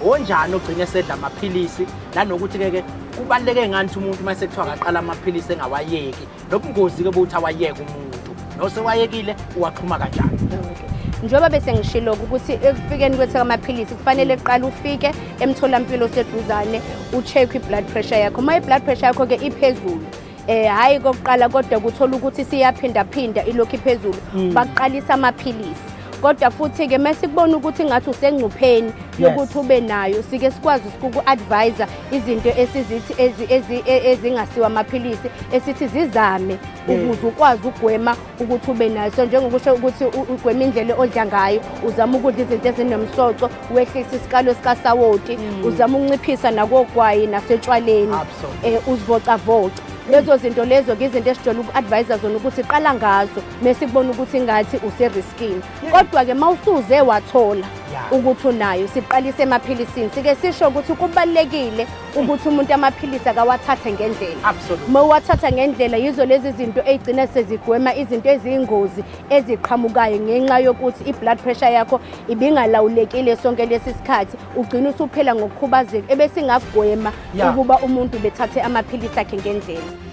Onjani ogcine esedla amaphilisi, nanokuthi-ke ke kubaluleke ngani ukuthi umuntu uma sekuthiwa akaqala amaphilisi engawayeki, nobungozi-ke bokuthi awayeke umuntu nosewayekile uwaxhuma kanjani? Okay. Njengoba bese ngishilo ukuthi ekufikeni kwethu amaphilisi kufanele kuqala ufike emtholampilo oseduzane ucheck i-blood pressure yakho. Uma i-blood pressure yakho ke iphezulu, hhayi kokuqala kodwa kuthola ukuthi siyaphindaphinda ilokhu iphezulu, bakuqalisa amaphilisi. Kodwa futhi-ke mase kubona ukuthi ngathi usengcupheni yokuthi ube nayo, sike sikwazi uku-advise izinto esizithi ezingasiwa amaphilisi, esithi zizame ukuze ukwazi ukugwema ukuthi ube nayo. So njengokusho ukuthi ugwema indlela odla ngayo, uzama ukudla izinto ezinomsoco, wehlise isikalo sikasawoti, uzama ukunciphisa nakogwayi nasetshwaleni, uzivocavoca. Lezo zinto lezo-ke izinto esijwayele uku-advise zona ukuthi qala ngazo mese kubona ukuthi ngathi useriskini. Kodwa-ke uma usuze wathola ukuthi unayo, siqalise emaphilisini. Sike sisho ukuthi kubalulekile ukuthi umuntu amaphilisi akawathathe ngendlela. Uma uwathatha ngendlela, yizo lezi zinto ey'gcina sezigwema izinto eziyingozi eziqhamukayo ngenxa yokuthi i-blood pressure yakho ibingalawulekile sonke lesi sikhathi, ugcina usuphela ngokukhubazeka ebesingakugwema ukuba umuntu bethathe amaphilisi akhe ngendlela.